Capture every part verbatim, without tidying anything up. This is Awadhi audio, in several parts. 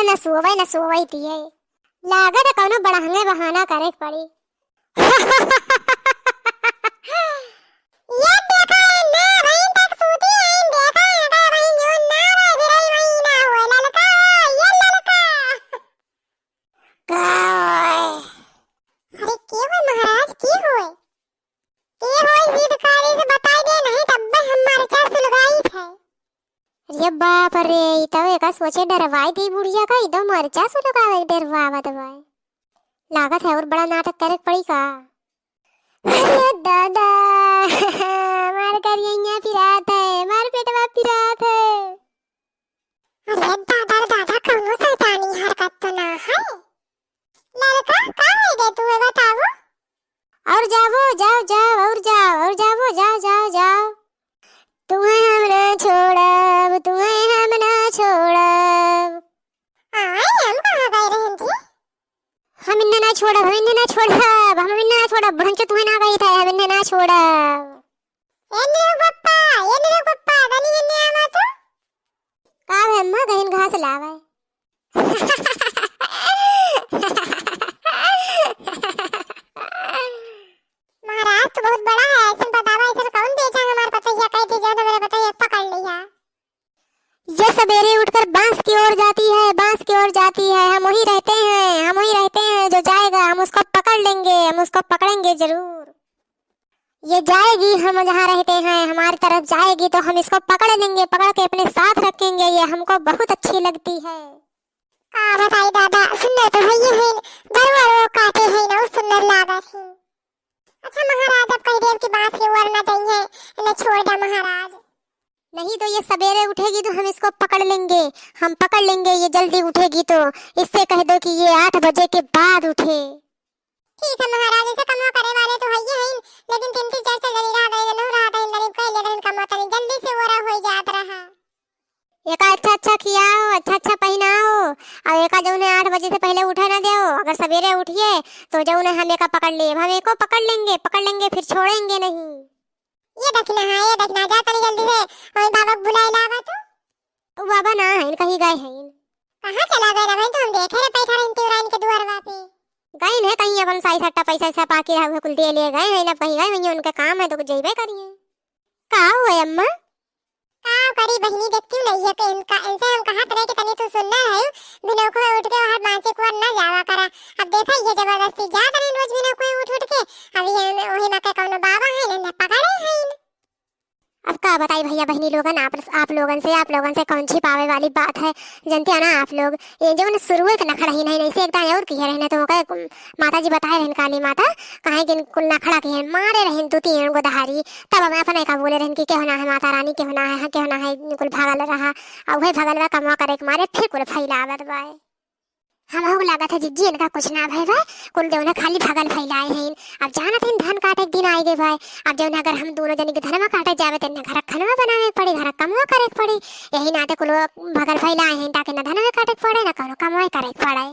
न सोवै न सोवै दिए। लागत है कौनो बड़हंगे बहाना करे के पड़ी। ये देखा है ना बहिन तक सूती है, देखा है ना बहिन जो ना भाई बिरई वही ना हुआ ललका, ये ललका। का होय? अरे के होय महाराज, के होय? के होय जिद करे से बताई दे, नहीं तब हम मरचा सुलगाई थे। अरे बाप रे, ई तो एका सोचे डरवाई दी बुढ़िया का, ई तो मरचा सुलगावे के डरवावत बा। लागत है और बड़ा नाटक करे के पड़ी का? अरे दादा, हमार करियैया पिरात है, हमार पेटवा पिरात है। अरे दादा रे दादा, कौनो शैतानी हरकत तो ना है। ललका, का है दे तू, बताओ? और जाओ, जाओ, जाओ, और जाओ, और जाओ, जाओ, जाओ, जाओ। तुम्हें हम ना छोड़ब, तुम्हें हम ना छोड़ब। आए, हम कहाँ गए रहन जी? हम इन्हें ना छोड़ब, हम इन्हें ना छोड़ब, हम इन्हें ना छोड़ब, भंचो तुम्हें ना गई था, हम इन्हें ना छोड़ब। ए निरोग बप्पा, ए निरोग बप्पा, तनी एने आवा तो। का है अम्मा, गहिन घास लावे। महाराज, तू बहुत बड़ा है, ऐसन बतावा, ऐसन कौन बेचा हमार पतैया, कह दे, जौन मेरे पतैया पकड़ लिया। ये सवेरे उठकर बांस की ओर जाती है, बांस की ओर जाती है, हम वहीं रहते हैं, हम वहीं रहते हैं, जो जाएगा हम उसको पकड़ लेंगे, हम उसको पकड़ेंगे जरूर। ये जाएगी, हम जहाँ रहते हैं, हमारी तरफ जाएगी तो हम इसको पकड़ लेंगे, पकड़ के अपने साथ रखेंगे, ये हमको बहुत अच्छी लगती है। का बताई दादा, सुंदर तो है ये है, दरुआ रो काटे है ना, सुंदर लागत है। अच्छा महाराज, अब कह देव कि बांस के ओर ना जाइए, इन्हें छोड़ दे महाराज। नहीं तो ये सवेरे उठेगी तो हम इसको पकड़ लेंगे, हम पकड़ लेंगे, ये जल्दी उठेगी तो। इससे कह दो कि ये आठ बजे के बाद उठे। ठीक है महाराज, ऐसे कमवा करे वाले तो है ही हैं, लेकिन तीन तीन चार चार जनी रहा दे, नू रहा दे, गरीब कह ले, लेकिन कमवा तनी जल्दी से ओरा हो जात रहा। एका अच्छा अच्छा खियाओ, अच्छा अच्छा पहिनाओ, और एका जौन है आठ बजे से पहले उठे ना देओ। अगर सवेरे उठिए तो जौन है हम एका पकड़ लेब, हम एको पकड़ लेंगे, पकड़ लेंगे, फिर छोड़ेंगे नहीं। ये देखना है, ये देखना, जा तनी जल्दी से, वही बाबा के बुलाए लावा तू। उ बाबा ना है, कहीं गए हैं। कहाँ चला गए रहे, तो हम देखे रहे बैठा रहे तिवराइन के दुआरवा पे। गए हैं कहीं अपन साई सट्टा पैसा ऐसा पाके रहा, कुल दे ले गए हैं, अब कहीं गए हैं, उनके काम है तो कुछ जइबे करिए। का हुआ अम्मा? का करी बहिनी, देखती नहीं है कि इनका, इनसे हम कहा रहे कि तनी तू सुन ना रहे, भिनौक में उठ के वहाँ मानसिक वर ना जावा करा। अब देखा ये जबरदस्ती जा तनी रोज भिनौक में उठ उठ के। अब ये वही में के कौनो बाबा है ना, ना पकड़े हैं। अब का बताई भैया बहिनी लोगन, आप, आप लोगन से, आप लोगन से कौन छिपावे वाली बात है, जानते हैं ना आप लोग। ये जो ना शुरू एक नखड़ा ही नहीं, नहीं से एक दाएं और किए रहने तो ओके माता जी बताए रहन काली माता, कहे कि कुल नखड़ा किए मारे रहन दो तीन गो दहारी, तब हम अपने का बोले रहन कि केहू ना है माता रानी, केहू ना है, केहू ना है, कुल भागल रहा। आ उहे भगलवा कमवा करे के मारे फिर कुल फैलावत बाए। हमहू के लागत है जिज्जी इनका कुछ ना भय बा, कुल देवना खाली भगल फैलाए हैं। अब जानत हैं धन काटे के दिन आए गए बाए। अब जौन अगर हम दोनों जनी के धनवा काटे जावे तो इन्हें घर खनवा बनावे के पड़ी, घर कमवा करे के पड़ी। यही नाते कुल भगल फैलाए हैं ताकि ना धनवा काटे के पड़े ना कौनो कमवा करे के पड़े।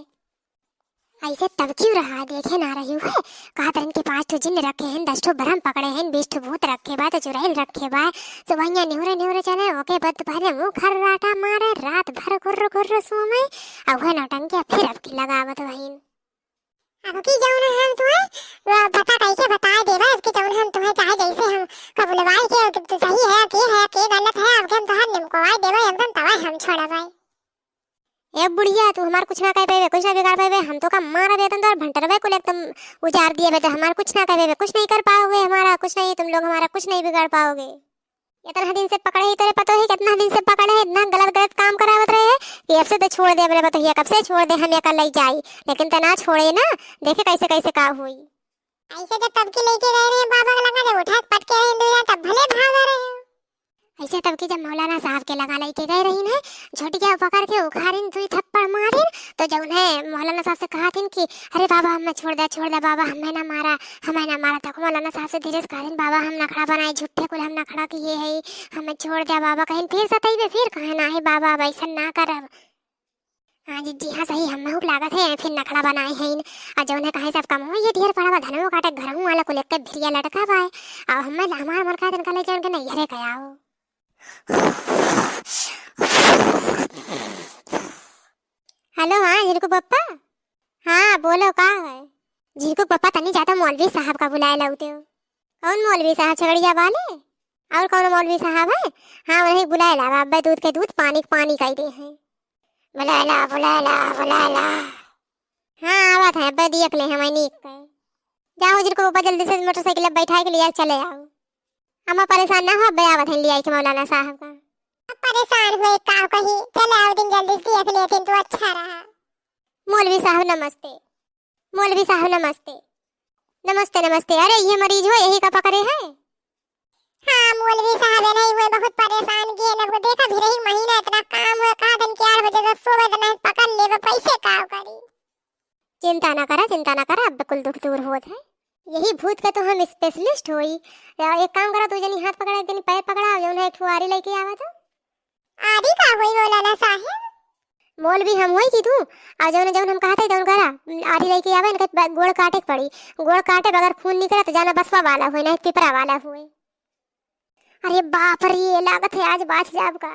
ऐसे तब क्यों रहा, देखे ना रही हुए। कहा तरन के पाँच ठो जिन्न रखे हैं, दस ठो ब्रह्म पकड़े हैं, बीस ठो भूत रखे बा, तो चुड़ैल रखे बा। तो वहिया निहुरे निहुरे चले, ओके बाद पहले मुंह खर्राटा मारे, रात भर गुर्र गुर्र सोमे, अब वह नौटंकी फिर अब की लगावत वहीन। अब की जौन है हम तुम्हें, वो पता कैसे बता देबा, अब की जौन हम तुम्हें चाहे जैसे हम कबुलवाई के, अब तो सही है, के है, के गलत है, अब के हम तोहार निमकवाई देबा, एकदम तवा हम छोड़बाई। ए बुढ़िया, तू हमार कुछ ना कह पावे, कुछ ना बिगाड़ पावे। हम तो का मारा बेतन तो और भंटरवे कुल एकदम उजार दिए बे, तो हमार कुछ ना कह पावे, कुछ नहीं कर पाओगे हमारा, कुछ नहीं, तुम लोग हमारा कुछ नहीं बिगाड़ पाओगे। इतना दिन से पकड़े ही तेरे पतो ही, कितना दिन से पकड़े है, इतना गलत गलत काम करावत रहे है कि अब से तो छोड़ दे, मेरे पतो ही कब से छोड़ दे, हम एका लई जाई, लेकिन ते ना छोड़े ना, देखे कैसे कैसे का हुई। ऐसे जब तब की लेके गए रहे बाबा के लगा, जब उठा के पटके रहे दुइया, तब भले भागा रहे हो। ऐसे तब की जब मौलाना साहब के लगा लेके गए रही है, झोटिया पकड़ के उखाड़िन, दुई थप्पड़ मारिन, तो जौन है मौलाना साहब से कहा थिन कि अरे बाबा हमें छोड़ दे, छोड़ दे बाबा, हमें ना मारा, हमें ना मारा। तब मौलाना साहब से धीरे से कहा थिन, बाबा हम नखड़ा बनाए, झूठे कुल हम नखड़ा किए है, हमें छोड़ दे बाबा। कहीं फिर सतैबे, फिर कहे ना है बाबा, अब ऐसा ना करब। हाँ जिज्जी, हाँ सही, हमहू के लागत है, फिर नखड़ा बनाए हैं। आ जौन है कहे सब कमवा ये ढेर पड़ा बा, धनवो काटे, घरहू वाला कुल एक भिरिया लटका बा। अब हमें हमार मरका तनका ले जान के नैहरे गया हो। हेलो झिरकू पप्पा। हाँ, बोलो, का है? झिरकू पप्पा, तनी ज्यादा मौलवी साहब का बुलाए लाउते हो। कौन मौलवी साहब? छगड़िया वाले? और कौन मौलवी साहब है? हाँ, उन्हें बुलाए लावा, अब्बे दूध के दूध, पानी के पानी कई दे हैं। बुलाए ला, बुलाए ला, बुलाए ला। हाँ, आवत है, अब्बे दियक ले हमें नीक कहे। जाओ, झिरकू पप्पा, जल्दी से मोटरसाइकिल बैठा के लिया चले आओ। अम्मा परेशान ना हो, अब्बे आवत है लिया के मौलाना साहब का। अब परेशान हुए का कही, चले आओ दिन जल्दी से दियक ले, दिन तो अच्छा रहा। मौलवी साहब नमस्ते। मौलवी साहब नमस्ते। नमस्ते, नमस्ते। अरे, ये मरीज हो, यही का पकड़े है? हाँ, मौलवी साहब है नहीं, वो बहुत परेशान किए ना, वो देखा भी रही महीना इतना काम हुआ, कहा दिन के आठ बजे से सोवे तो नहीं पकड़ लेवे, पैसे का करी। चिंता ना करा, चिंता ना करा, अब कुल दुख दूर होत है। यही भूत के तो हम specialist होई। या एक काम करा, तू जनी हाथ पकड़ा, एक जनी पैर पकड़ा, जौन है एक ठो आरी लेके आवा तो। आरी का होई मौलाना साहब? मौलवी हम होई कि तू, आ जौन जौन हम कहत है तौन करा। आरी लेके आवे, इनके ब-, गोड़ काटे के पड़ी। गोड़ काटे बगैर खून निकले तो जाना बसवा वाला होई, नहीं पिपरा वाला होई। अरे बाप रे, ये लागत है आज बाच जाब का।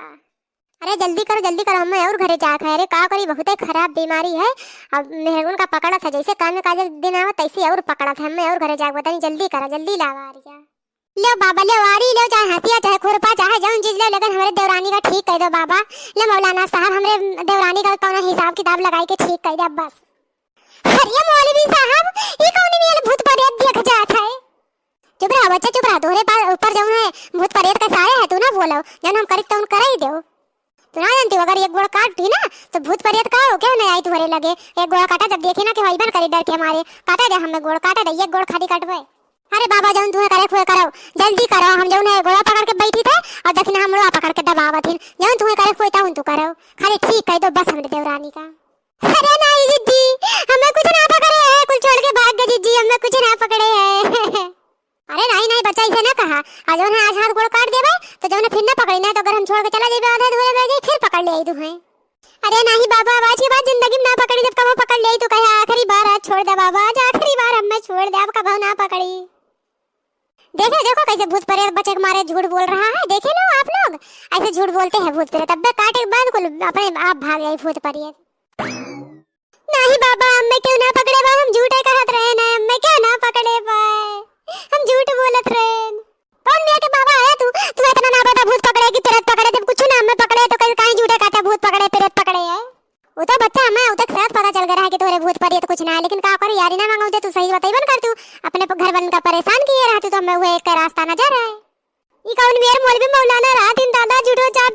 अरे जल्दी करो, जल्दी करो, हमें और घरे जाए के है। अरे का करी, बहुते खराब बीमारी है। अब मेहरगुन का पकड़त है, जैसे काम काज दिन आवा तैसे और पकड़त है, हमें और घरे जाए के बा। तनी जल्दी करा, जल्दी लावा आरिया। ले बाबा, ले आरी, ले चाहे हंसिया, चाहे खुरपा, चाहे जौन चीज ले, लेकिन हमरे देवरानी का ठीक कह दो बाबा। ले मौलाना साहब, हमरे देवरानी का कौनो हिसाब किताब लगाई के ठीक कह दे बस। अरे मौलवी साहब, ई कौन मियाँ भूत प्रेत देख जात है? चुप रहा बच्चा, चुप रहा। तोहरे पा-, ऊपर जौन है भूत प्रेत का साया है, तू ना बोलो। जौन हम करी तौन करे ही देओ। तू ना जानती हो, अगर एक गोड़ काट दी ना तो भूत प्रेत का हो, क्यों नहीं आई तुम्हारे लगे? एक गोड़ काटा जब देखी ना कि भाई बन करी डर के मारे, काटा दे हमें गोड़, काटा दे, एक गोड़ खाली काटबे। अरे बाबा, जौन तुम्हें करे खोए करो, जल्दी करो। हम जौन है गोड़ा पकड़ के बैठी थे और देखी ना हम लोग पकड़ के दबावत हिन। जौन तुम्हें करे खोए तौन तू करो, खाली ठीक कह दो बस हमरे देवरानी का। अरे नहीं जिज्जी, हमें कुछ ना पकड़े है, कुल छोड़ के भाग गए जिज्जी, हमें कुछ ना पकड़े है। अरे नहीं, नहीं बच्चा, इसे ना कहा। आ जौन है आज हाथ गोड़ काट देबे, तो जौन है फिर ना पकड़ी, नहीं तो अगर हम छोड़ के चला जाबे आधा अधूरे में जाई, फिर पकड़ ले आई तू है। अरे नहीं बाबा, अब आज के बाद जिंदगी में ना पकड़ी, जब कबो पकड़ ले आई तो कहे आखिरी बार, आज छोड़ दे बाबा, आज आखिरी बार हमें छोड़ दे, अब कबो ना पकड़ी। देखे, देखो कैसे भूत प्रेत बचे के मारे झूठ बोल रहा है, देखे लो आप लोग, ऐसे झूठ बोलते हैं भूत प्रेत। अब्बे काटे के बाद कुल अपने आप भाग जाई भूत प्रेत। नाही बाबा, हमें क्यों ना पकड़े बा, हम झूठे कहत रहे ना, हमें क्यों ना पकड़े बा, हम झूठ बोलत रहे। कौन मियाँ के बाबा है तू? तू इतना ना बता भूत पकड़े कि प्रेत पकड़े, जब कुछ ना हमें पकड़े तो कहीं, कहीं झूठे कहते भूत पकड़े, प्रेत पकड़े है। वो तो बच्चा हमें उतक साथ पता चल गया है कि तोरे भूत प्रेत कुछ ना है, लेकिन का करी यारी ना मांगा, तू सही बताई बन कर, तू अपने घर बन का परेशान किए रहती तो हमें वो एक रास्ता नजर आए। ई कौन मेर मौलवी मौलाना रात दिन दादा झूठो चार